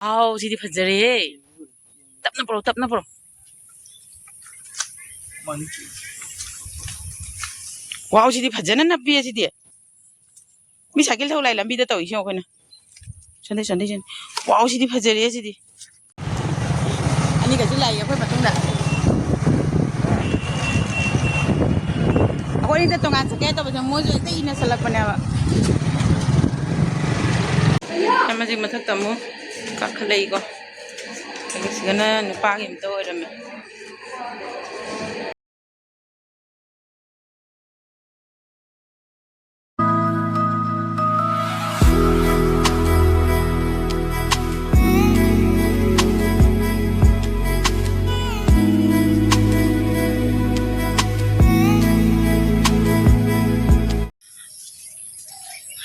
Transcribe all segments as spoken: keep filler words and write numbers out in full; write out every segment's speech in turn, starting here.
ꯋꯥꯎ, ꯁꯤꯗꯤ ꯐꯖꯔꯦꯍꯦ꯫ ꯇꯞꯅ ꯄꯨꯔꯛꯑꯣ, ꯇꯞꯅ ꯄꯨꯔꯛꯑꯣ꯫ ꯋꯥꯎ, ꯁꯤꯗꯤ ꯐꯖꯅ ꯅꯞꯄꯤ ꯁꯤꯗꯤ꯫ ꯃꯤ ꯁꯥꯏꯀꯜ ꯊꯧ ꯂꯥꯛꯏ ꯂꯝꯕꯤꯗ ꯇꯧꯔꯤꯁꯤ ꯌꯦꯡꯉꯣ ꯑꯩꯈꯣꯏꯅ꯫ ꯁꯟꯗꯦ, ꯁꯟꯗꯦ, ꯁꯟꯗꯦ꯫ ꯋꯥꯎ, ꯁꯤꯗꯤ ꯐꯖꯔꯦ ꯁꯤꯗꯤ꯫ ꯑꯅꯤꯒꯁꯨ ꯂꯥꯛꯏ ꯑꯩꯈꯣꯏ ꯃꯇꯨꯡꯗ꯫ ꯑꯩꯈꯣꯏ ꯑꯅꯤꯗ ꯇꯣꯉꯥꯟ ꯆꯠꯀꯦ ꯇꯧꯕꯁꯦ ꯃꯣꯏꯁꯨ ꯍꯦꯛꯇ ꯏꯟꯅꯁꯜꯂꯛꯄꯅꯦꯕ꯫ ꯑꯃꯁꯤ ꯃꯊꯛꯇ ꯑꯃꯨꯛ ꯀꯥꯈꯠꯂꯛꯏꯀꯣ꯫ ꯑꯗꯨꯒ ꯁꯤꯒꯅ ꯅꯨꯄꯥꯒꯤ ꯑꯝꯇ ꯑꯣꯏꯔꯝꯃꯦ꯫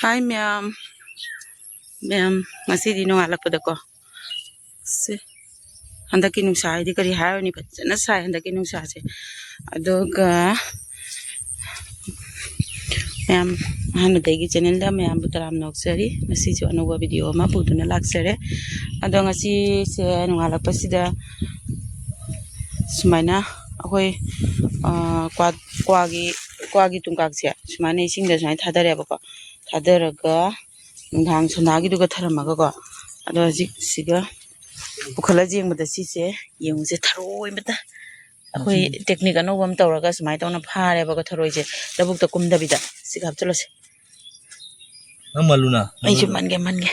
ꯍꯥꯏ ꯃꯌꯥꯝ, ꯃꯌꯥꯝ, ꯉꯁꯤꯗꯤ ꯅꯣꯡꯉꯥꯜꯂꯛꯄꯗꯀꯣ, ꯁꯦ, ꯍꯟꯗꯛꯀꯤ ꯅꯨꯡꯁꯥ ꯍꯥꯏꯗꯤ ꯀꯔꯤ ꯍꯥꯏꯔꯨꯅꯤ, ꯐꯖꯅ ꯁꯥꯏ ꯍꯟꯗꯛꯀꯤ ꯅꯨꯡꯁꯥꯁꯦ꯫ ꯑꯗꯨꯒ ꯃꯌꯥꯝ, ꯑꯍꯥꯟꯕꯗꯒꯤ ꯆꯦꯅꯦꯜꯗ ꯃꯌꯥꯝꯕꯨ ꯇꯔꯥꯝꯅ ꯑꯣꯛꯆꯔꯤ꯫ ꯉꯁꯤꯁꯨ ꯑꯅꯧꯕ ꯚꯤꯗꯤꯑꯣ ꯑꯃ ꯄꯨꯗꯨꯅ ꯂꯥꯛꯆꯔꯦ꯫ ꯑꯗꯣ ꯉꯁꯤꯁꯦ ꯅꯣꯡꯉꯥꯜꯂꯛꯄꯁꯤꯗ ꯁꯨꯃꯥꯏꯅ ꯑꯩꯈꯣꯏ, ꯑ, ꯀ꯭ꯋꯥ-, ꯀ꯭ꯋꯥꯒꯤ, ꯀ꯭ꯋꯥꯒꯤ ꯇꯨꯡꯀꯥꯛꯁꯦ ꯁꯨꯃꯥꯏꯅ ꯏꯁꯤꯡꯗ ꯁꯨꯃꯥꯏꯅ ꯊꯥꯗꯔꯦꯕꯀꯣ꯫ ꯊꯥꯗꯔꯒ ꯅꯨꯡꯗꯥꯡ ꯁꯣꯅꯥꯒꯤꯗꯨꯒ ꯊꯔꯝꯃꯒꯀꯣ꯫ ꯑꯗꯣ ꯍꯧꯖꯤꯛ ꯁꯤꯒ ꯄꯨꯈꯠꯂ ꯌꯦꯡꯕꯗ ꯁꯤꯁꯦ, ꯌꯦꯡꯉꯨꯁꯦ, ꯊꯔꯣꯏ ꯑꯃꯇ ꯑꯩꯈꯣꯏ ꯎꯝ꯫ ꯇꯦꯛꯅꯤꯛ ꯑꯅꯧꯕ ꯑꯃ ꯇꯧꯔꯒ ꯁꯨꯃꯥꯏꯅ ꯇꯧꯅ ꯐꯥꯔꯦꯕꯀꯣ ꯊꯔꯣꯏꯁꯦ, ꯂꯧꯕꯨꯛꯇ ꯀꯨꯝꯗꯕꯤꯗ꯫ ꯁꯤꯒ ꯍꯥꯞꯆꯤꯜꯂꯁꯦ꯫ ꯅꯪ ꯃꯜꯂꯨꯅ, ꯑꯩꯁꯨ ꯃꯜꯂꯨꯅ꯫ ꯃꯟꯒꯦ, ꯃꯟꯒꯦ꯫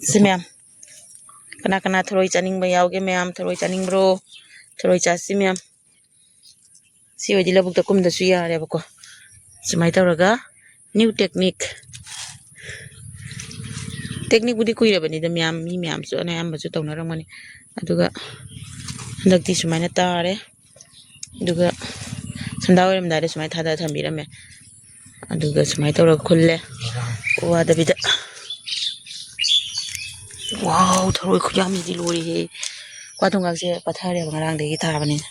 ꯁꯤ ꯃꯌꯥꯝ, ꯀꯅꯥ ꯀꯅꯥ ꯊꯔꯣꯏ ꯆꯥꯅꯤꯡꯕ ꯌꯥꯎꯒꯦ ꯃꯌꯥꯝ? ꯊꯔꯣꯏ ꯆꯥꯅꯤꯡꯕ꯭ꯔꯣ? ꯊꯔꯣꯏ ꯆꯥꯁꯤ ꯃꯌꯥꯝ꯫ ꯁꯤ ꯑꯣꯏꯗꯤ ꯂꯧꯕꯨꯛꯇ ꯀꯨꯝꯗꯁꯨ ꯌꯥꯔꯦꯕꯀꯣ꯫ ꯁꯨꯃꯥꯏꯅ ꯇꯧꯔꯒ new technique꯫ ꯇꯦꯛꯅꯤꯛꯄꯨꯗꯤ ꯀꯨꯏꯔꯕꯅꯤꯗ ꯃꯌꯥꯝ, ꯃꯤ ꯃꯌꯥꯝꯁꯨ ꯑꯅꯌꯥꯝꯕꯁꯨ ꯇꯧꯅꯔꯝꯒꯅꯤ꯫ ꯑꯗꯨꯒ ꯍꯟꯗꯛꯇꯤ ꯁꯨꯃꯥꯏꯅ ꯇꯥꯔꯦ꯫ ꯑꯗꯨꯒ ꯁꯟꯗꯥ ꯑꯣꯏꯔꯝꯗꯥꯏꯗ ꯁꯨꯃꯥꯏꯅ ꯊꯥꯗ ꯊꯝꯕꯤꯔꯝꯃꯦ꯫ ꯑꯗꯨꯒ ꯁꯨꯃꯥꯏꯅ ꯇꯧꯔꯒ ꯈꯨꯜꯂꯦ꯫ ꯋꯥꯗꯕꯤꯗ꯫ ꯋꯥꯎ, ꯊꯔꯣꯏ ꯈꯨꯌꯥꯝꯁꯤꯗꯤ ꯂꯣꯏꯔꯦꯍꯦ꯫ ꯀ꯭ꯋꯥ ꯇꯨꯡꯒꯥꯛꯁꯦ ꯄꯠꯊꯔꯦꯕ ꯉꯔꯥꯡꯗꯒꯤ ꯊꯥꯕꯅꯤꯅ꯫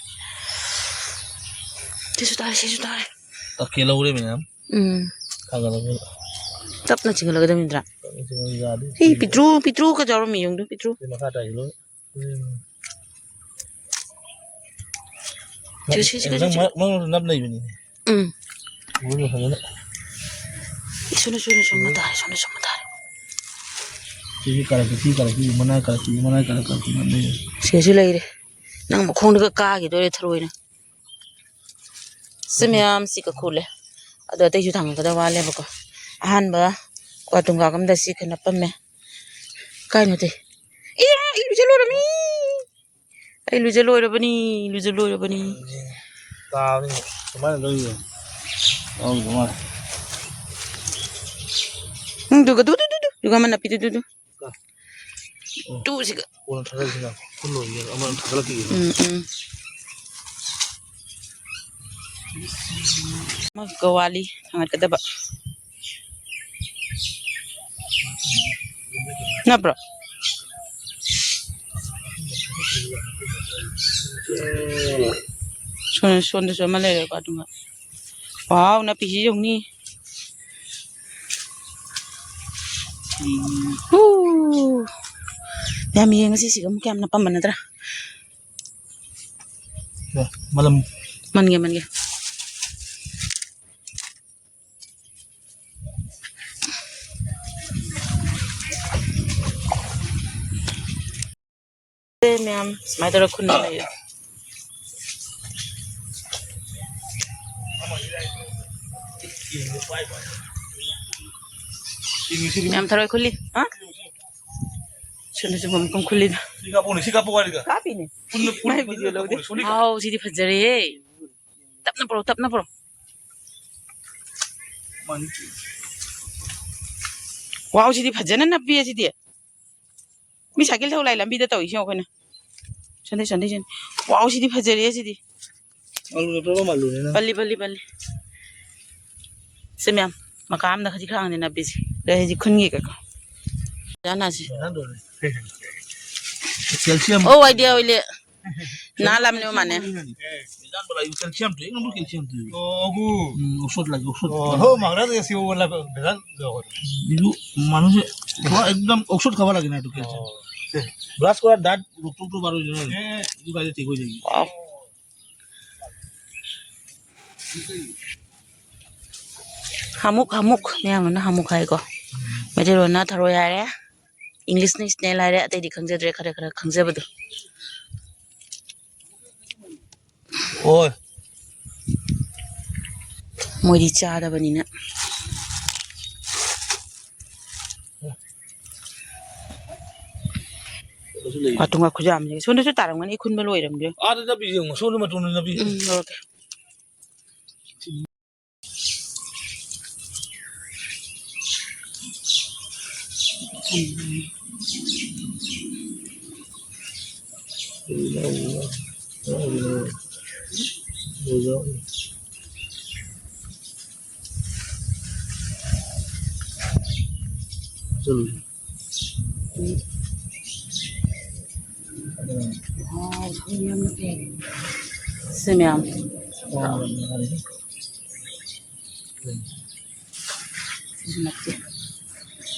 ꯁꯤꯁꯨ ꯇꯥꯔꯦ, ꯁꯤꯁꯨ ꯇꯥꯔꯦ꯫ ꯇꯛꯀꯦ ꯂꯧꯔꯦ ꯃꯌꯥꯝ꯫ ꯎꯝ꯫ ꯊꯥꯒꯠꯂꯒ꯫ ꯇꯞꯅ ꯆꯤꯡꯈꯠꯂꯒꯗꯕꯅꯤꯗ꯭ꯔꯥ? ꯌꯥꯗꯦ꯫ ꯁꯤ ꯄꯤꯇ꯭ꯔꯨ, ꯄꯤꯇ꯭ꯔꯨ ꯀ ꯌꯥꯎꯔꯝꯃꯤ ꯌꯦꯡꯉꯨ, ꯄꯤꯇ꯭ꯔꯨ꯫ ꯁꯤ ꯃꯈꯥ ꯇꯥꯏꯁꯤ ꯂꯣꯏ꯫ ꯎꯝ꯫ ꯁꯤ, ꯁꯤ, ꯁꯤ, ꯁꯤ, ꯅꯪ ꯁꯤ꯫ ꯃ-, ꯃꯅꯨꯡꯗ ꯅꯞ ꯂꯩꯕꯅꯤꯅꯦ꯫ ꯎꯝ꯫ ꯎꯔꯤꯗꯣ ꯐꯖꯅ꯫ ꯁꯣꯝꯗ, ꯁꯣꯝꯗ, ꯁꯣꯝꯗ ꯇꯥꯔꯦ, ꯁꯣꯝꯗ, ꯁꯣꯝꯗ ꯇꯥꯔꯦ꯫ ꯁꯤꯒꯤ ꯀꯥꯔꯛꯇ, ꯁꯤ ꯀꯥꯔꯛꯇ, ꯃꯅꯥꯏ ꯀꯥꯔꯛꯇ, ꯃꯅꯥꯏ ꯀꯥꯔꯛ, ꯀꯥꯔꯛꯇ ꯅꯞ ꯂꯩꯕꯅꯤ꯫ ꯁꯤꯁꯨ ꯂꯩꯔꯦ꯫ ꯅꯪ ꯃꯈꯣꯡꯗꯒ ꯀꯥꯈꯤꯗꯣꯔꯦ ꯊꯔꯣꯏꯅ꯫ ꯁꯤ ꯃꯌꯥꯝꯁꯤ ꯀꯈꯨꯂꯦ꯫ ꯑꯗꯣ ꯑꯇꯩꯁꯨ ꯊꯥꯡꯒꯠꯀꯗꯕ ꯋꯥꯠꯂꯦꯕꯀꯣ꯫ ꯑꯍꯥꯟꯕ ꯀ꯭ꯋꯥ ꯇꯨꯡꯒꯥ ꯑꯃꯗ ꯁꯤ ꯈꯔ ꯅꯞꯄꯝꯃꯦ꯫ ꯀꯥꯏꯅꯣ ꯇꯦ? ꯏꯌꯥ! ꯑꯩ ꯂꯨꯖ ꯂꯣꯏꯔꯝꯃꯤ! ꯑꯩ ꯂꯨꯖ ꯂꯣꯏꯔꯕꯅꯤ, ꯂꯨꯖ ꯂꯣꯏꯔꯕꯅꯤ꯫ ꯇꯥꯕꯅꯤ꯫ ꯀꯃꯥꯏꯅ ꯑꯗꯨꯝ ꯌꯦꯡꯉꯤ? ꯌꯥꯎꯔꯝꯗꯧ ꯃꯥꯜꯂꯦ꯫ ꯎꯝ, ꯗꯨꯒ ꯗꯨ, ꯗꯨ, ꯗꯨ, ꯗꯨ, ꯗꯨꯒ ꯑꯃ ꯅꯞꯄꯤꯗꯨ, ꯗꯨ, ꯗꯨ꯫ ꯀ-, ꯑꯣ꯫ ꯇꯨꯁꯤꯒ꯫ ꯀꯣꯟꯅ ꯊꯥꯗꯔꯁꯤꯅ꯫ ꯈꯨꯠ ꯂꯣꯏꯔꯦ꯫ ꯑꯃ ꯊꯥꯒꯠꯂꯛꯈꯤꯒꯦ꯫ ꯎꯝ, ꯎꯝ꯫ ꯑꯃꯈꯛꯀ ꯋꯥꯠꯂꯤ ꯊꯥꯡꯒꯠꯀꯗꯕ꯫ ꯅꯠꯇ꯭ꯔꯣ? ꯁꯣꯝ-, ꯁꯣꯝꯗꯁꯨ ꯑꯃ ꯂꯩꯔꯦꯀꯣ, ꯑꯗꯨꯒ꯫ ꯋꯥꯎ, ꯅꯥꯄꯤꯁꯤ ꯌꯦꯡꯉꯨꯅꯦ꯫ ꯍꯨ꯫ ꯌꯥꯝ ꯌꯦꯡꯉꯁꯤ ꯁꯤꯒ ꯑꯃꯨꯛ ꯀꯌꯥꯝ ꯅꯞꯄꯝꯕ ꯅꯠꯇ꯭ꯔꯥ? ꯁꯦ, ꯃꯂꯝ꯫ ꯃꯟꯒꯦ, ꯃꯟꯒꯦ꯫ ꯁꯦ ꯃꯌꯥꯝ ꯁꯨꯃꯥꯏꯅ ꯇꯧꯔ ꯈꯨꯟꯕ ꯂꯩꯔꯦ꯫ ꯃꯌꯥꯝ ꯊꯔꯣꯏ ꯈꯨꯜꯂꯤ꯫ ꯍꯥ? ꯁꯣꯝꯗꯁꯨ ꯃꯃꯨꯛ ꯈꯨꯜꯂꯤꯗ꯫ ꯁꯤ ꯀꯥꯞꯄꯛꯎꯅꯦ, ꯁꯤ ꯀꯥꯞꯄꯛꯑꯣ ꯍꯥꯏꯔꯒ꯫ ꯀꯥꯞꯄꯤꯅꯦ꯫ ꯄꯨꯟꯅ, ꯄꯨꯟꯅ, ꯃꯥꯏ ꯄꯨꯟꯅ video ꯂꯧꯗꯦ꯫ ꯀꯥꯞꯄꯛꯎꯅꯦ, ꯁꯣꯝꯗ꯫ ꯋꯥꯎ, ꯁꯤꯗꯤ ꯐꯖꯔꯦꯍꯦ꯫ ꯇꯞꯅ ꯄꯨꯔꯛꯑꯣ, ꯇꯞꯅ ꯄꯨꯔꯛꯑꯣ꯫ ꯃꯥꯅꯤ꯫ ꯋꯥꯎ, ꯁꯤꯗꯤ ꯐꯖꯅ ꯅꯞꯄꯤ ꯁꯤꯗꯤ꯫ ꯃꯤ ꯁꯥꯏꯀꯜ ꯊꯧ ꯂꯥꯛꯏ ꯂꯝꯕꯤꯗ ꯇꯧꯔꯤꯁꯤ ꯌꯦꯡꯉꯣ ꯑꯩꯈꯣꯏꯅ꯫ ꯁꯟꯗꯦ, ꯁꯟꯗꯦ, ꯁꯟꯗꯦ꯫ ꯋꯥꯎ, ꯁꯤꯗꯤ ꯐꯖꯔꯦ ꯁꯤꯗꯤ꯫ ꯑꯂꯨ ꯅꯠꯇ꯭ꯔꯣ ꯃꯥꯜꯂꯨꯅꯦ ꯅꯪ? ꯄꯜꯂꯤ, ꯄꯜꯂꯤ, ꯄꯜꯂꯤ꯫ ꯁꯦ ꯃꯌꯥꯝ, ꯃꯀꯥ ꯑꯝꯗ ꯈꯖꯤꯛ ꯈꯔꯥꯡꯅꯦ ꯅꯞꯄꯤꯁꯦ꯫ ꯑꯗꯩ ꯍꯧꯖꯤꯛ ꯈꯨꯟꯒꯤ ꯀꯩꯀꯥ꯫ ꯆꯥꯟꯅꯁꯤ꯫ ꯀꯩꯅꯣ ꯇꯧꯔꯦ꯫ ꯀꯦꯜꯁꯤꯌꯝ꯫ ꯑꯣ, idea ꯑꯣꯏꯂꯦ꯫ ꯅꯥꯜꯂꯝꯅꯦ ꯃꯥꯅꯦ꯫ ꯎꯝ, ঔষধ লাগে, ঔষধ। অ, হো, মাগনা তো এসে ও বললা, বেদান দেওয়া করে। কিন্তু মানুষে পুরো একদম ঔষধ খাওয়া লাগে না একটু ক্যালসিয়াম। ব্রাশ করার দাঁত রক্ত তো বার হয়ে যায়। হ্যাঁ। একটু কাজে ঠিক হয়ে যায়। ꯍꯥꯃꯨꯛ, ꯍꯥꯃꯨꯛ꯫ ꯃꯌꯥꯡꯂꯣꯟꯅ ꯍꯥꯃꯨꯛ ꯍꯥꯏꯀꯣ꯫ ꯃꯩꯇꯩꯂꯣꯟꯅ ꯊꯔꯣꯏ ꯍꯥꯏꯔꯦ꯫ English ꯅ snail ꯍꯥꯏꯔꯦ꯫ ꯑꯇꯩꯗꯤ ꯈꯪꯖꯗ꯭ꯔꯦ, ꯈꯔ ꯈꯔ ꯈꯪꯖꯕꯗꯣ꯫ ꯍꯣꯏ꯫ ꯃꯣꯏꯗꯤ ꯆꯥꯗꯕꯅꯤꯅ꯫ ꯋꯥꯇꯨꯡ ꯈꯨꯌꯥꯝꯁꯦ꯫ ꯁꯣꯝꯗꯁꯨ ꯇꯥꯔꯝꯒꯅꯤ, ꯑꯩ ꯈꯨꯟꯕ ꯂꯣꯏꯔꯝꯒꯦ꯫ ꯑꯥꯗ ꯅꯞꯄꯤ ꯌꯦꯡꯉꯣ, ꯁꯣꯝꯗ ꯃꯇꯣꯟꯗ ꯅꯞꯄꯤ꯫ ꯎꯝ, ꯂꯧꯔꯛꯀꯦ꯫ ꯁꯤ ꯃꯌꯥꯝ꯫ ꯁꯤꯁꯨ ꯅꯠꯇꯦ꯫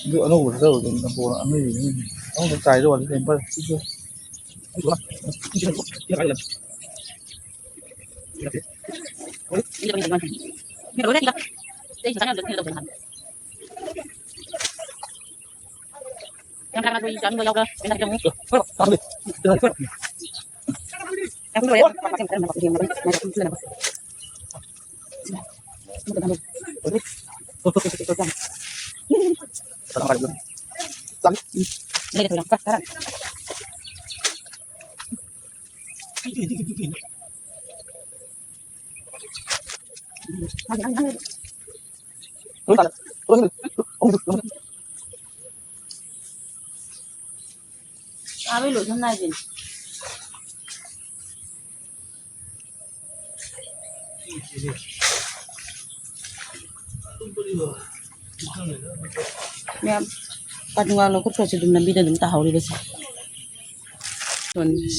ꯑꯗꯨ ꯑꯅꯧꯕꯗ ꯇꯧꯔꯗꯤ ꯅꯝꯕꯣꯜ ꯑꯅꯧꯕꯅꯤ꯫ ꯑꯅꯧꯕ ꯆꯥꯏꯗ ꯋꯥꯠꯂꯤ ꯀꯩꯅꯣ ꯐꯔꯦ꯫ ꯁꯤꯁꯨ꯫ ꯆꯥꯕꯩ ꯂꯣꯏꯁꯟ ꯅꯥꯏꯗꯦꯅꯦ꯫ ꯃꯌꯥꯝ ꯀꯥꯇꯨ ꯉꯥ ꯂꯧꯈꯠꯈ꯭ꯔꯁꯨ ꯑꯗꯨꯝ ꯂꯝꯕꯤꯗ ꯑꯗꯨꯝ ꯇꯥꯍꯧꯔꯤꯕꯁꯦ꯫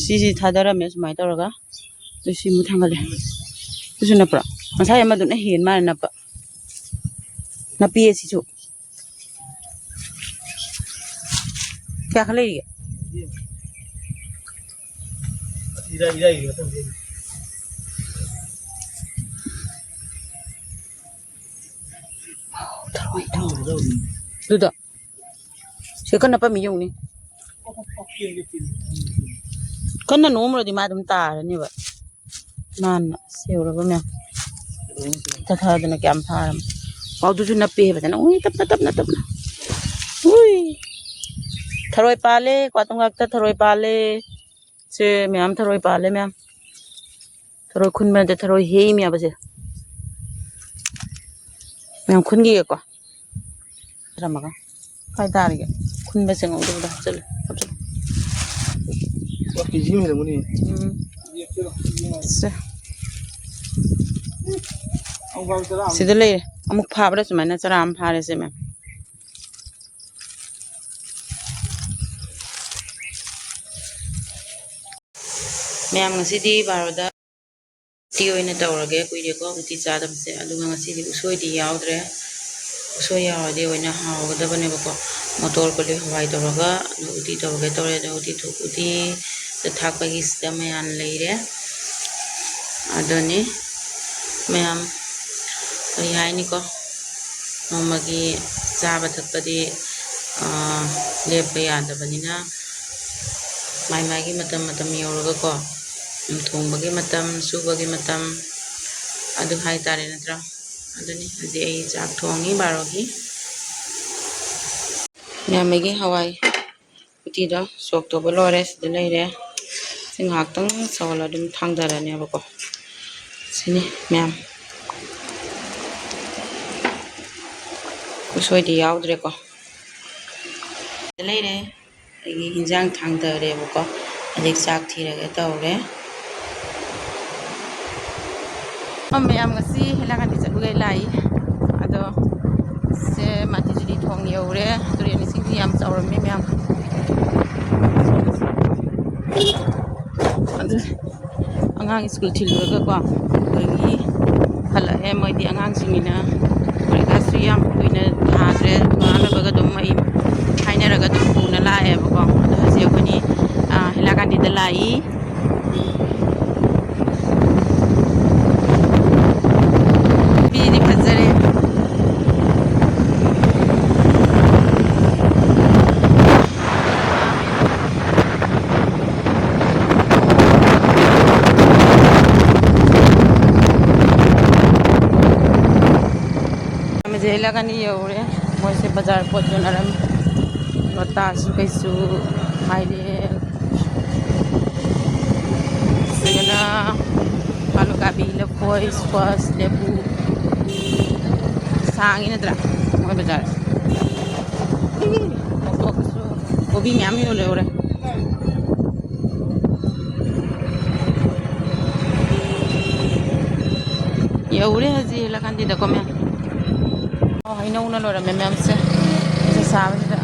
ꯁꯤꯁꯤ ꯊꯥꯗꯔꯝꯃꯦ ꯁꯨꯃꯥꯏꯅ ꯇꯧꯔꯒ꯫ ꯑꯗꯨ ꯁꯤ ꯑꯃꯨꯛ ꯊꯥꯡꯒꯠꯂꯦ꯫ ꯑꯗꯨꯁꯨ ꯅꯞꯄ꯭ꯔꯣ? ꯉꯁꯥꯏ ꯑꯃꯗꯨꯅ ꯍꯦꯟ ꯃꯥꯜꯂꯦ ꯅꯞꯄ꯫ ꯅꯞꯄꯤꯌꯦ ꯁꯤꯁꯨ꯫ ꯀꯌꯥ ꯈꯛ ꯂꯩꯔꯤꯒꯦ? ꯊꯔꯣꯏꯗꯣ꯫ ꯑꯗꯨꯗꯣ꯫ ꯁꯤ ꯀꯟꯅ ꯄꯝꯃꯤ ꯌꯦꯡꯉꯨꯅꯦ꯫ ꯀꯟꯅ ꯅꯣꯝꯃꯨꯔꯗꯤ ꯃꯥ ꯑꯗꯨꯝ ꯇꯥꯔꯅꯦꯕ꯫ ꯅꯥꯟꯅ ꯁꯦꯎꯔꯒ ꯃꯌꯥꯝ ꯇꯊꯥꯗꯅ ꯀꯌꯥꯝ ꯐꯥꯔꯝ꯫ ꯑꯣ, ꯑꯗꯨꯁꯨ ꯅꯞꯄꯦ ꯐꯖꯅ꯫ ꯎꯏ, ꯇꯞꯅ, ꯇꯞꯅ, ꯇꯞꯅ꯫ ꯎꯏ꯫ ꯊꯔꯣꯏ ꯄꯥꯜꯂꯦ, ꯀ꯭ꯋꯥꯇꯝ ꯉꯥꯛꯇ ꯊꯔꯣꯏ ꯄꯥꯜꯂꯦ꯫ ꯁꯦ ꯃꯌꯥꯝ ꯊꯔꯣꯏ ꯄꯥꯜꯂꯦ ꯃꯌꯥꯝ꯫ ꯊꯔꯣꯏ ꯈꯨꯟꯕ ꯅꯠꯇꯦ, ꯊꯔꯣꯏ ꯍꯦꯛꯏꯃꯦꯕꯁꯦ꯫ ꯃꯌꯥꯝ ꯈꯨꯟꯈꯤꯒꯦꯀꯣ꯫ ꯊꯝꯃꯒ꯫ ꯀꯥꯏ ꯇꯥꯔꯤꯒꯦ? ꯈꯨꯟꯕ ꯆꯪꯍꯧꯗꯕꯗꯣ ꯍꯥꯞꯆꯜꯂꯨ, ꯍꯥꯞꯆꯜꯂꯨ꯫ ꯀꯦꯖꯤ ꯑꯃ ꯍꯦꯜꯂꯝꯒꯅꯤ꯫ ꯎꯝ꯫ ꯁꯦ꯫ ꯁꯤꯗ ꯂꯩꯔꯦ꯫ ꯑꯃꯨꯛ ꯐꯥꯕ꯭ꯔꯥ ꯁꯨꯃꯥꯏꯅ ꯆꯔꯥ ꯑꯃ ꯐꯥꯔꯦꯁꯦ ꯃꯌꯥꯝ꯫ ꯃꯌꯥꯝ ꯉꯁꯤꯗꯤ ꯕꯥꯔꯣꯗ ꯎꯇꯤ ꯑꯣꯏꯅ ꯇꯧꯔꯒꯦ, ꯀꯨꯏꯔꯦꯀꯣ ꯎꯇꯤ ꯆꯥꯗꯕꯁꯦ꯫ ꯑꯗꯨꯒ ꯉꯁꯤꯗꯤ ꯎꯁꯣꯏꯗꯤ ꯌꯥꯎꯗ꯭ꯔꯦ꯫ ꯎꯁꯣꯏ ꯌꯥꯎꯔꯗꯤ ꯑꯣꯏꯅ ꯍꯥꯎꯒꯗꯕꯅꯦꯕꯀꯣ꯫ ꯃꯣꯇꯣꯔ ꯀꯣꯂꯤ ꯍꯋꯥꯏ ꯇꯧꯔꯒ ꯑꯗꯨ ꯎꯇꯤ ꯇꯧꯔꯒꯦ ꯇꯧꯔꯦ꯫ ꯑꯗꯣ ꯎꯇꯤ ꯊꯣ-, ꯎꯇꯤꯗ ꯊꯥꯛꯄꯒꯤꯁꯤꯗ ꯃꯌꯥꯝ ꯂꯩꯔꯦ꯫ ꯑꯗꯨꯅꯤ ꯃꯌꯥꯝ ꯀꯔꯤ ꯍꯥꯏꯅꯤꯀꯣ, ꯅꯣꯡꯃꯒꯤ ꯆꯥꯕ ꯊꯛꯄꯗꯤ, ꯑꯥ, ꯂꯦꯞꯄ ꯌꯥꯗꯕꯅꯤꯅ ꯃꯥꯏ ꯃꯥꯏꯒꯤ ꯃꯇꯝ ꯃꯇꯝ ꯌꯧꯔꯒꯀꯣ, ꯊꯣꯡꯕꯒꯤ ꯃꯇꯝ, ꯁꯨꯕꯒꯤ ꯃꯇꯝ, ꯑꯗꯨ ꯍꯥꯏꯇꯥꯔꯦ ꯅꯠꯇ꯭ꯔꯥ? ꯑꯗꯨꯅꯤ ꯍꯧꯖꯤꯛ ꯑꯩ ꯆꯥꯛ ꯊꯣꯡꯉꯤ ꯕꯥꯔꯣꯒꯤ꯫ ꯃꯌꯥꯝ ꯑꯩꯒꯤ ꯍꯋꯥꯏ ꯎꯇꯤꯗꯣ ꯁꯣꯛ ꯇꯧꯕ ꯂꯣꯏꯔꯦ, ꯁꯤꯗ ꯂꯩꯔꯦ꯫ ꯁꯤ ꯉꯥꯏꯍꯥꯛꯇꯪ ꯁꯧꯍꯜꯂ ꯑꯗꯨꯝ ꯊꯥꯡꯗꯔꯅꯦꯕꯀꯣ꯫ ꯁꯤꯅꯤ ꯃꯌꯥꯝ꯫ ꯎꯁꯣꯏꯗꯤ ꯌꯥꯎꯗ꯭ꯔꯦꯀꯣ꯫ ꯁꯤꯗ ꯂꯩꯔꯦ꯫ ꯑꯩꯒꯤ ꯍꯤꯟꯖꯥꯡ ꯊꯥꯡꯗꯔꯦꯕꯀꯣ꯫ ꯍꯧꯖꯤꯛ ꯆꯥꯛ ꯊꯤꯔꯒꯦ ꯇꯧꯔꯦ꯫ ꯃꯌꯥꯝ ꯉꯁꯤ ꯍꯩꯂꯥꯀꯥꯟꯗꯤ ꯆꯠꯂꯨꯒꯦ ꯂꯥꯛꯏ꯫ ꯑꯗꯣ ꯁꯦ ꯃꯥꯇꯤꯖꯤꯗꯤ ꯊꯣꯡ ꯌꯧꯔꯦ꯫ ꯇꯨꯔꯦꯟ ꯏꯁꯤꯡꯁꯤ ꯌꯥꯝ ꯆꯥꯎꯔꯝꯃꯦ ꯃꯌꯥꯝ꯫ ꯑꯉꯥꯡ ꯁ꯭ꯀꯨꯜ ꯊꯤꯜꯂꯨꯔꯒꯀꯣ, ꯑꯗꯒꯤ ꯍꯜꯂꯛꯑꯦ꯫ ꯃꯣꯏꯗꯤ ꯑꯉꯥꯡꯁꯤꯡꯅꯤꯅ ꯄꯔꯤꯈꯥꯁꯨ ꯌꯥꯝ ꯀꯨꯏꯅ ꯊꯥꯗ꯭ꯔꯦ꯫ ꯄꯔꯤꯈꯥ ꯂꯣꯏꯕꯒ ꯑꯗꯨꯝ ꯑꯩ ꯍꯥꯏꯅꯔꯒ ꯑꯗꯨꯝ ꯄꯨꯅ ꯂꯥꯛꯑꯦꯕꯀꯣ꯫ ꯑꯗꯣ ꯍꯧꯖꯤꯛ ꯑꯩꯈꯣꯏꯅꯤ, ꯑ, ꯍꯩꯂꯥꯀꯥꯟꯗꯤꯗ ꯂꯥꯛꯏ꯫ ꯂꯝꯕꯤꯗꯤ ꯐꯖꯔꯦ꯫ ꯃꯁꯦ ꯍꯩꯂꯥꯀꯥꯟꯗꯤ ꯌꯧꯔꯦ꯫ ꯃꯣꯏꯁꯦ ꯕꯖꯥꯔ ꯄꯣꯠ ꯌꯣꯟꯅꯔꯝꯃꯤ꯫ ꯂꯣꯇꯥꯁꯨ ꯀꯩꯁꯨ, ꯃꯥꯏꯔꯦꯟ, ꯑꯗꯨꯒꯅ ꯑꯥꯂꯨ ꯀꯥꯕꯤ, ꯂꯐꯣꯏ, squash, ꯂꯦꯕꯨ꯫ ꯁꯥꯡꯉꯤ ꯅꯠꯇ꯭ꯔꯥ ꯃꯣꯏ ꯕꯖꯥꯔ? ꯀꯣꯕꯤ ꯃꯌꯥꯝ ꯌꯣꯜꯂꯦ ꯍꯧꯔꯦ꯫ ꯌꯧꯔꯦ ꯍꯧꯖꯤꯛ ꯍꯩꯂꯥꯀꯥꯟꯗꯤꯗꯀꯣ ꯃꯌꯥꯝ꯫ ꯑꯣ, ꯍꯩꯅꯧꯅ ꯂꯣꯏꯔꯝꯃꯦ ꯃꯌꯥꯝꯁꯦ꯫ ꯁꯤ ꯁꯥꯕꯁꯤꯗ꯫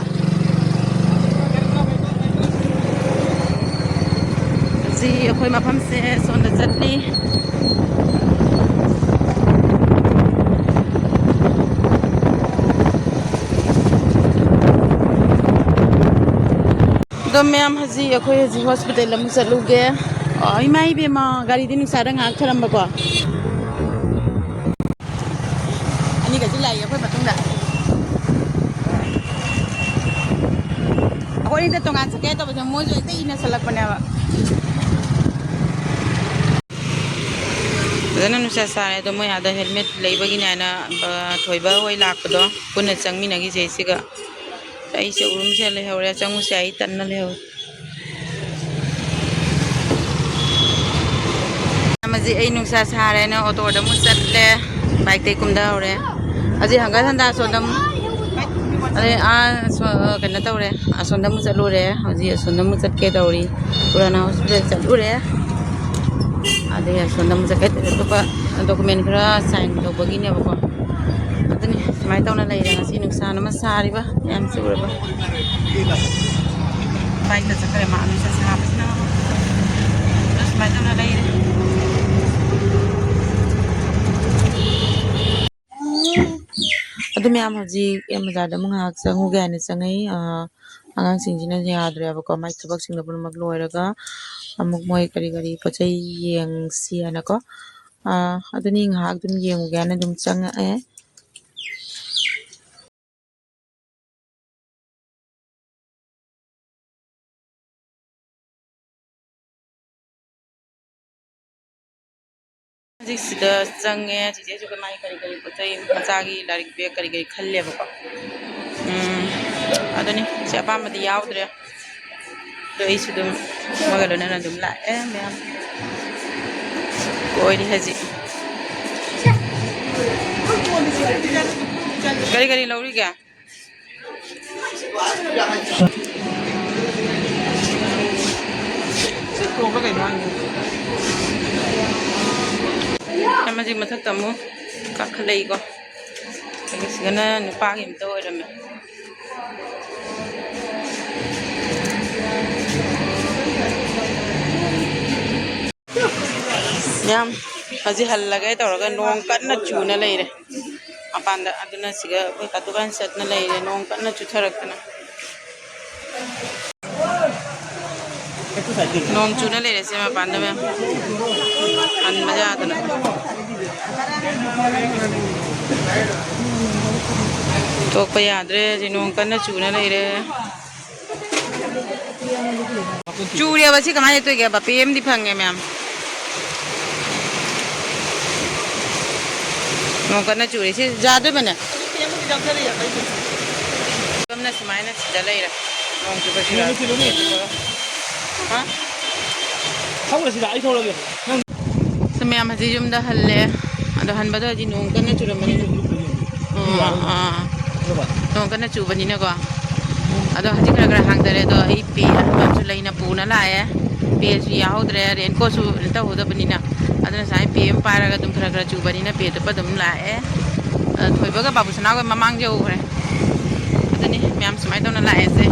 ꯍꯧꯖꯤꯛ ꯑꯩꯈꯣꯏ ꯃꯐꯝꯁꯦ ꯁꯣꯝꯗ ꯆꯠꯂꯤ꯫ ꯑꯗꯣ ꯃꯌꯥꯝ, ꯍꯧꯖꯤꯛ ꯑꯩꯈꯣꯏ ꯍꯧꯖꯤꯛ ꯍꯣꯁꯄꯤꯇꯥꯜ ꯑꯃꯨꯛ ꯆꯠꯂꯨꯒꯦ꯫ ꯑꯣ, ꯏꯃꯥ ꯏꯕꯦꯝꯃ, ꯒꯥꯔꯤꯗꯤ ꯅꯨꯡꯁꯥꯗ ꯉꯥꯏꯍꯥꯛ ꯊꯔꯝꯕꯀꯣ꯫ ꯑꯅꯤꯒꯁꯨ ꯂꯥꯛꯏ ꯑꯩꯈꯣꯏ ꯃꯇꯨꯡꯗ꯫ ꯑꯩꯈꯣꯏ ꯑꯅꯤꯗ ꯇꯣꯉꯥꯟ ꯆꯠꯀꯦ ꯇꯧꯕꯁꯦ ꯃꯣꯏꯁꯨ ꯍꯦꯛꯇ ꯏꯟꯅꯁꯜꯂꯛꯄꯅꯦꯕ꯫ ꯐꯖꯅ ꯅꯨꯡꯁꯥ ꯁꯥꯔꯦ ꯑꯗꯣ, ꯃꯣꯏ ꯑꯥꯗ helmet ꯂꯩꯕꯒꯤꯅꯦ ꯍꯥꯏꯅ, ꯑ, ꯊꯣꯏꯕ ꯍꯣꯏ ꯂꯥꯛꯄꯗꯣ ꯄꯨꯟꯅ ꯆꯪꯃꯤꯟꯅꯈꯤꯁꯦ ꯁꯤꯒ꯫ ꯑꯩꯁꯦ ꯎꯔꯨꯝꯁꯦ ꯂꯩꯍꯧꯔꯦ, ꯆꯪꯉꯨꯁꯦ ꯑꯩ ꯇꯟꯅ ꯂꯩꯍꯧꯔꯦ꯫ ꯃꯁꯤ ꯑꯩ ꯅꯨꯡꯁꯥ ꯁꯥꯔꯦꯅ ꯑꯣꯇꯣꯗ ꯑꯃꯨꯛ ꯆꯠꯂꯦ, ꯕꯥꯏꯛꯇꯩ ꯀꯨꯝꯊꯍꯧꯔꯦ꯫ ꯍꯧꯖꯤꯛ ꯍꯪꯒꯠ ꯍꯟꯗ ꯑꯁꯣꯝꯗ ꯑꯃꯨꯛ, ꯑꯗꯩ ꯑꯥ ꯁꯣ-, ꯀꯩꯅꯣ ꯇꯧꯔꯦ, ꯑꯁꯣꯝꯗ ꯑꯃꯨꯛ ꯆꯠꯂꯨꯔꯦ꯫ ꯍꯧꯖꯤꯛ ꯑꯁꯣꯝꯗ ꯑꯃꯨꯛ ꯆꯠꯀꯦ ꯇꯧꯔꯤ, ꯄꯨꯔꯥꯅꯥ ꯍꯣꯁꯄꯤꯇꯥꯜ ꯆꯠꯂꯨꯔꯦ꯫ ꯑꯗꯩ ꯑꯁꯣꯝꯗ ꯑꯃꯨꯛ ꯆꯠꯀꯦ ꯇꯧꯔꯤ, ꯑꯇꯣꯞꯄ document ꯈꯔ sign ꯇꯧꯕꯒꯤꯅꯦꯕꯀꯣ꯫ ꯑꯗꯨꯅꯤ ꯁꯨꯃꯥꯏꯅ ꯇꯧꯅ ꯂꯩꯔꯦ ꯉꯁꯤ ꯅꯨꯡꯁꯥꯅ ꯑꯃ ꯁꯥꯔꯤꯕ, ꯌꯥꯝ ꯆꯨꯔꯕ꯫ ꯕꯥꯏꯛꯇ ꯆꯠꯈ꯭ꯔꯦ ꯃꯥ, ꯅꯨꯡꯁꯥ ꯁꯥꯕꯁꯤꯅ꯫ ꯁꯨꯃꯥꯏꯅ ꯇꯧꯅ ꯂꯩꯔꯦ꯫ ꯑꯗꯨ ꯃꯌꯥꯝ ꯍꯧꯖꯤꯛ ꯑꯦꯝ ꯕꯖꯥꯔꯗ ꯑꯃꯨꯛ ꯉꯥꯏꯍꯥꯛ ꯆꯪꯉꯨꯒꯦ ꯍꯥꯏꯅ ꯆꯪꯉꯛꯏ꯫ ꯑꯥ, ꯑꯉꯥꯡꯁꯤꯡꯁꯤꯅ ꯌꯥꯗ꯭ꯔꯦꯕꯀꯣ, ꯃꯥꯏ ꯊꯕꯛꯁꯤꯡꯗꯣ ꯄꯨꯝꯅꯃꯛ ꯂꯣꯏꯔꯒ ꯑꯃꯨꯛ ꯃꯣꯏ ꯀꯔꯤ ꯀꯔꯤ ꯄꯣꯠ ꯆꯩ ꯌꯦꯡꯁꯤ ꯍꯥꯏꯅꯀꯣ꯫ ꯑꯥ, ꯑꯗꯨꯅꯤ ꯉꯥꯏꯍꯥꯛ ꯑꯗꯨꯝ ꯌꯦꯡꯉꯨꯒꯦ ꯍꯥꯏꯅ ꯑꯗꯨꯝ ꯆꯪꯉꯛꯑꯦ꯫ ꯍꯧꯖꯤꯛꯁꯤꯗ ꯆꯪꯉꯦ꯫ ꯆꯤꯆꯦꯁꯨ ꯃꯥꯒꯤ ꯀꯔꯤ ꯀꯔꯤ ꯄꯣꯠ ꯆꯩ ꯃꯆꯥꯒꯤ ꯂꯥꯏꯔꯤꯛ ꯕꯦꯒ ꯀꯔꯤ ꯀꯔꯤ ꯈꯜꯂꯦꯕꯀꯣ꯫ ꯎꯝ, ꯑꯗꯨꯅꯤ ꯁꯤ ꯑꯄꯥꯝꯕꯗꯤ ꯌꯥꯎꯗ꯭ꯔꯦ꯫ ꯑꯗꯣ ꯑꯩꯁꯨ ꯑꯗꯨꯝ ꯃꯣꯏꯒ ꯂꯣꯏꯅꯅ ꯑꯗꯨꯝ ꯂꯥꯛꯑꯦ ꯃꯌꯥꯝ꯫ ꯀꯣꯏꯔꯤ ꯍꯧꯖꯤꯛ꯫ ꯀꯔꯤ ꯀꯔꯤ ꯂꯧꯔꯤꯒꯦ? ꯑꯃꯁꯤ ꯃꯊꯛꯇ ꯑꯃꯨꯛ ꯀꯥꯈꯠꯂꯛꯏꯀꯣ꯫ ꯑꯗꯒꯤ ꯁꯤꯗꯅ ꯅꯨꯄꯥꯒꯤ ꯑꯝꯇ ꯑꯣꯏꯔꯝꯃꯦ꯫ ꯃꯌꯥꯝ ꯍꯧꯖꯤꯛ ꯍꯜꯂꯒꯦ ꯇꯧꯔꯒ ꯅꯣꯡ ꯀꯟꯅ ꯆꯨꯅ ꯂꯩꯔꯦ ꯃꯄꯥꯟꯗ꯫ ꯑꯗꯨꯅ ꯁꯤꯒ ꯑꯩꯈꯣꯏ ꯀꯥꯇꯨ ꯀꯥꯔꯟ ꯆꯠꯅ ꯂꯩꯔꯦ, ꯅꯣꯡ ꯀꯟꯅ ꯆꯨꯊꯔꯛꯇꯅ꯫ ꯅꯣꯡ ꯆꯨꯅ ꯂꯩꯔꯦ ꯁꯦ ꯃꯄꯥꯟꯗ ꯃꯌꯥꯝ꯫ ꯍꯟꯕ ꯌꯥꯗꯅ꯫ ꯊꯣꯛꯄ ꯌꯥꯗ꯭ꯔꯦ ꯍꯧꯖꯤꯛ, ꯅꯣꯡ ꯀꯟꯅ ꯆꯨꯅ ꯂꯩꯔꯦ꯫ ꯆꯨꯔꯦꯕ ꯁꯤ ꯀꯃꯥꯏꯅ ꯇꯧꯔꯤꯒꯦ? ꯕꯥꯄꯦ ꯑꯃꯗꯤ ꯐꯪꯉꯦ ꯃꯌꯥꯝ꯫ ꯅꯣꯡ ꯀꯟꯅ ꯆꯨꯔꯤ꯫ ꯁꯤ ꯌꯥꯗꯣꯏꯕꯅꯦ? ꯌꯥꯝꯅ ꯁꯨꯃꯥꯏꯅ ꯁꯤꯗ ꯂꯩꯔꯦ꯫ ꯅꯣꯡ ꯆꯨꯕꯁꯤꯗ꯫ ꯍꯥ? ꯊꯧꯔꯁꯤꯗ ꯑꯩ ꯊꯧꯔꯒꯦ꯫ ꯁꯤ ꯃꯌꯥꯝ ꯍꯧꯖꯤꯛ ꯌꯨꯝꯗ ꯍꯜꯂꯦ꯫ ꯑꯗꯣ ꯍꯟꯕꯗꯣ ꯍꯧꯖꯤꯛ ꯅꯣꯡ ꯀꯟꯅ ꯆꯨꯔꯝꯕꯅꯤ꯫ ꯑꯥ, ꯑꯥ꯫ ꯅꯣꯡ ꯀꯟꯅ ꯆꯨꯕꯅꯤꯅꯀꯣ꯫ ꯑꯗꯣ ꯍꯧꯖꯤꯛ ꯈꯔ ꯈꯔ ꯍꯥꯡꯊꯔꯦ꯫ ꯑꯗꯣ ꯑꯩ ꯄꯦ ꯑꯍꯟꯕ ꯑꯃꯁꯨ ꯂꯩꯅ ꯄꯨꯅ ꯂꯥꯛꯑꯦ꯫ ꯄꯦꯁꯨ ꯌꯥꯎꯍꯧꯗ꯭ꯔꯦ, ꯔꯦꯟꯀꯣꯠꯁꯨ ꯇꯧꯍꯧꯗꯕꯅꯤꯅ꯫ ꯑꯗꯨꯅ ꯉꯁꯥꯏ ꯄꯦ ꯑꯃ ꯄꯥꯏꯔꯒ ꯑꯗꯨꯝ ꯈꯔ ꯈꯔ ꯆꯨꯕꯅꯤꯅ ꯄꯦ ꯇꯨꯞꯄ ꯑꯗꯨꯝ ꯂꯥꯛꯑꯦ꯫ ꯑ, ꯊꯣꯏꯕꯒ ꯕꯥꯕꯨ ꯁꯅꯥꯒ ꯃꯃꯥꯡ ꯌꯧꯈ꯭ꯔꯦ꯫ ꯑꯗꯨꯅꯤ ꯃꯌꯥꯝ ꯁꯨꯃꯥꯏꯅ ꯇꯧꯅ ꯂꯥꯛꯑꯦꯁꯦ꯫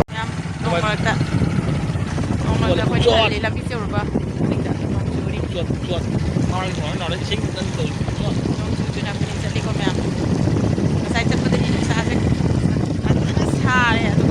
ꯃꯌꯥꯝ ꯅꯣꯡ ꯃꯔꯛꯇ, ꯅꯣꯡ ꯑꯩꯈꯣꯏꯅ ꯆꯠꯂꯤ ꯂꯝꯕꯤꯁꯦ ꯎꯔꯕ? ꯃꯅꯤꯡꯗ ꯅꯣꯡ ꯆꯨꯔꯤ꯫ ꯆꯣꯠ, ꯆꯣꯠ꯫ ꯃꯥꯒꯤ ꯁꯨꯃꯥꯏꯅ ꯅꯥꯔꯦ, ꯏꯁꯤꯡ ꯈꯤꯇꯪ ꯇꯧꯔꯤ꯫ ꯆꯣꯠ꯫ ꯅꯣꯡ ꯆꯨꯗꯨꯅ ꯑꯩꯈꯣꯏꯅ ꯆꯠꯂꯤꯀꯣ ꯃꯌꯥꯝ꯫ ꯉꯁꯥꯏ ꯆꯠꯄꯗꯒꯤ ꯅꯨꯡꯁꯥꯁꯦ ꯐꯖꯅ ꯁꯥꯔꯦ꯫ ꯑꯗꯣ